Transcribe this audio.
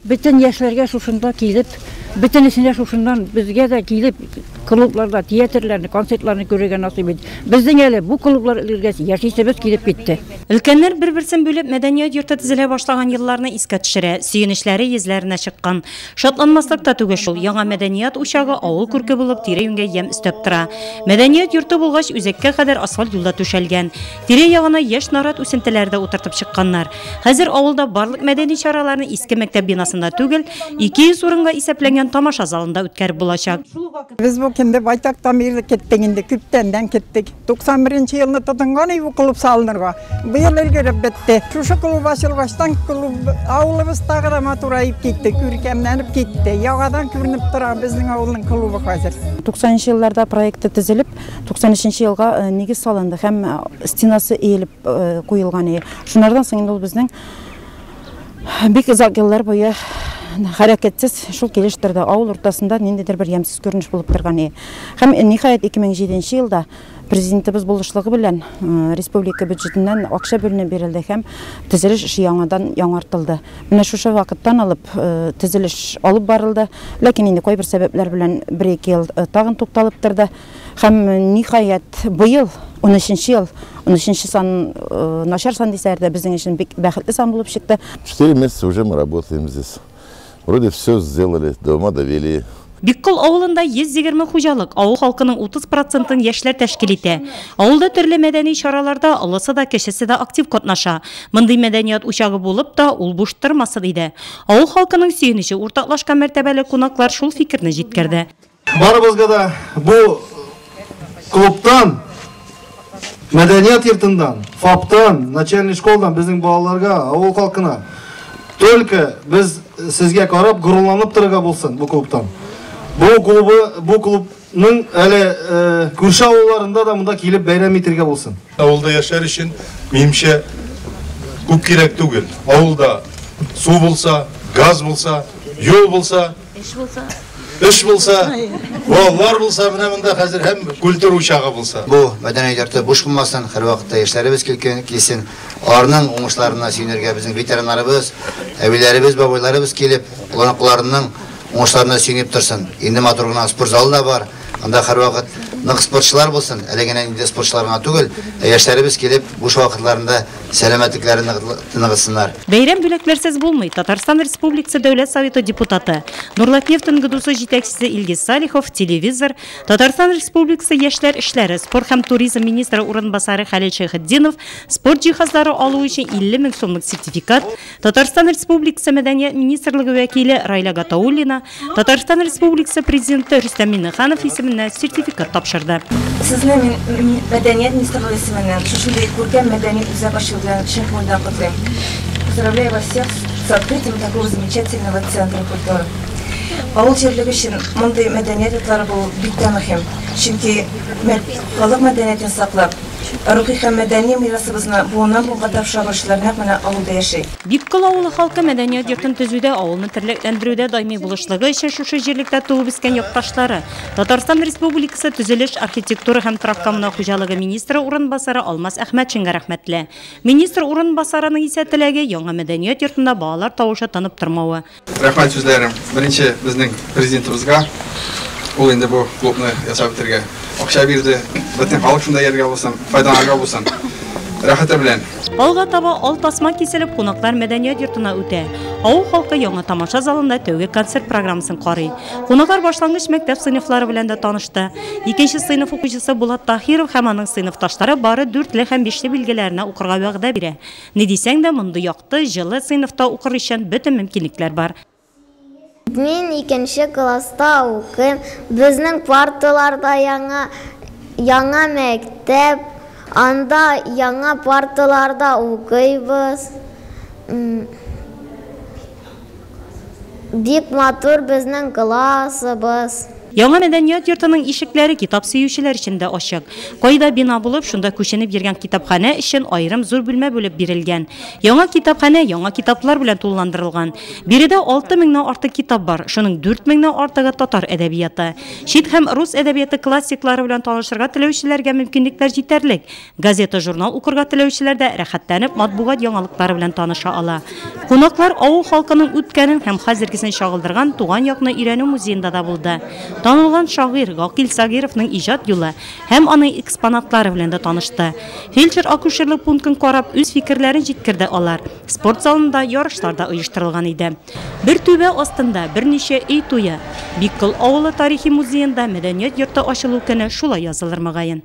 Бөтен яшьләргә шушында килеп, бөтенесенә шушыннан безгә дә килеп, клубларда, театрларны, концертларны күрергә насыйп ит. Безнең әле бу клублар өлгергәч, яшисебез килеп китте. Өлкәннәр бер-берсен бүлеп, мәдәният йорты төзелә башлаган елларны искә төшерә, сөенечләре йөзләренә чыккан. Шатланмаслык та түгел шул, яңа мәдәният учагы авыл күрке булып, тирә-юньгә ямь өстәп тора. Мәдәният йорты булгач, үзәккә кадәр асфальт юл да түшәлгән. Тирә-ягына яшь нарат үсентеләре дә утыртып чыкканнар. Хәзер авылда барлык мәдәни чараларны иске мәктәп бинасында түгел, 200 урынга исәпләнгән тамаша залында үткәреп булачак. Без бу көндә байтактан бирле киттек инде, күптәннән киттек. 91 елны тотынган бу клуб салынырга. Быел өлгереп бетте. Шушы клуб ачылгачтан клуб авылыбыз тагы да матураеп китте, күркәмләнеп китте. Яңадан күренеп тора безнең авылның клубы хәзер. 90 елларда проекты төзелеп, 93 елга нигез салынды һәм стенасы иелеп куелган. Шунардан соң инде ул безнең бик озак еллар буе хәрәкәтсез шул килеш торды. Авыл уртасында ниндидер бер ямьсез күренеш булып торган. Һәм ниһаять 2007 елда президентыбыз булышлыгы белән республика бюджетыннан акча бүленеп бирелде һәм төзелеш эше яңадан яңартылды. Менә шушы вакыттан алып төзелеш алып барылды. Ләкин инде кайбер сәбәпләр белән 1-2 ел тагын тукталып торды. Һәм ниһаять быел 13 ел, 13 сан начар сан дисәләр дә безнең өчен бик бәхетле сан булып чыкты. 4 месяца уже мы работаем здесь. Вроде все сделали, до ума довели. Биккол авылында 120 хуҗалык, авыл халкының 30%-ын яшьләр тәшкил итә. Авылда төрле мәдәни чараларда олысы да, кечесе дә актив катнаша. Мондый мәдәният учагы булып та, ул буш тормасын иде. Авыл халкының сөенече уртаклашкан мәртәбәле кунаклар шул фикерне җиткерде. Барыбызга да бу клубтан, мәдәният йортыннан, ФАПтан, начальный школдан безнең балаларга, авыл халкына только без сезгә карап горурланып торырга булсын бу клубтан. Бу клубы, бу клубның әле күрше авылларында да монда килеп бәйрәм итәргә булсын. Авылда яшәр өчен минемчә күп кирәк түгел. Авылда су булса, газ булса, юл булса, эш булса, балалар булса, менә монда хәзер һәм культура учагы булса. Бу мәдәният йорты буш булмасын, һәрвакытта яшьләребез килсен, аларның уңышларына сөенергә безнең ветераннарыбыз, әбиләребез, бабайларыбыз килеп, оныкларының уңышларына сөенеп торсын. Инде матур гына спорт залы да бар, анда һәрвакыт нык спортчылар булсын, әле генә инде спортчылар гына түгел, яшьләребез килеп буш вакытларында сәламәтлекләрен ныгытсыннар. Бәйрәм бүләкләрсез булмый. Татарстан Республикасы Дәүләт Советы депутаты, Нурлатнефть НГДУсы җитәкчесе Илгиз Салихов, телевизор, Татарстан Республикасы яшьләр эшләре, спорт һәм туризм министры урынбасары Хәлил Шәйхетдинов спорт җиһазлары алу өчен 50 мең сумлык сертификат, Татарстан Республикасы Мәдәният министрлыгы вәкиле Райля Гатауллина, Татарстан Республикасы президенты Рөстәм Миңнеханов исеменнән сертификат тапшырды. Сезне мин Мәдәният министрлыгы исеменнән шушындый күркәм мәдәни үзәк ачу белән чын күңелдән котлыйм. Поздравляю вас всех с открытием такого замечательного центра культуры. Авыл җирлеге өчен мондый мәдәният йортлары булу бик тә мөһим. Чөнки халык мәдәниятен саклап, рухи һәм мәдәни мирасыбызны буыннан буынга тапшыра баручылар нәкъ менә авылда яши. Биккол авылы халкы мәдәният йортын төзүдә, авылны терлекләндерүдә даими булышлыгы өчен шушы җирлектә туып үскән якташлары, Татарстан Республикасы төзелеш, архитектура һәм торак-коммуналь хуҗалыгы министры урынбасары Алмаз Әхмәтшинга рәхмәтле. Министр урынбасарының исә теләге яңа мәдәният йортында балалар тавышы тынып тормавы. Рәхмәт сүзләрем беренче безнең президентыбызга. Ул инде бу клубны ясап бетергә акча бирде. Бөтен халык шунда йөрергә булсын, файдаланырга булсын. Рәхәте белән. Алга таба ал тасма киселеп, кунаклар мәдәният йортына үтә. Авыл халкы яңа тамаша залында тәүге концерт программасын карый. Кунаклар башлангыч мәктәп сыйныфлары белән дә танышты. Икенче сыйныф укучысы Булат Таһиров һәм аның сыйныфташлары бары 4ле һәм 5ле билгеләренә укырга вәгъдә бирә. Ни дисәң дә, мондый якты, җылы сыйныфта укыр өчен бөтен мөмкинлекләр бар. Мин икенче класста укыйм. Безнең парталарда яңа мәктәп, анда яңа парталарда укыйбыз. Бик матур безнең классыбыз. Яңа мәдәният йортының ишекләре китап сөючеләр өчен дә ачык. Кайда бина булып, шунда күченеп йөргән китапханә өчен аерым зур бүлмә бүлеп бирелгән. Яңа китапханә яңа китаплар белән тулыландырылган. Биредә 6 меңнән артык китап бар, шуның 4 меңнән артыгы татар әдәбияты. Чит һәм рус әдәбияты классиклары белән танышырга теләүчеләргә мөмкинлекләр җитәрлек. Газета-журнал укырга теләүчеләр дә рәхәтләнеп матбугат яңалыклары белән таныша ала. Кунаклар авыл халкының үткәнен һәм хәзергесен чагылдырган туган якны өйрәнү музеенда да булды. Танылган шагыйрь Гакыйль Сагировның иҗат юлы һәм аның экспонатлары белән дә танышты. Фельдшер-акушерлык пунктын карап, үз фикерләрен җиткерде алар. Спорт залында ярышлар да оештырылган иде. Бер түбә астында берничә өй туе. Биккол авылы тарихи музеенда мәдәният йорты ачылу көне шулай язылыр, мөгаен.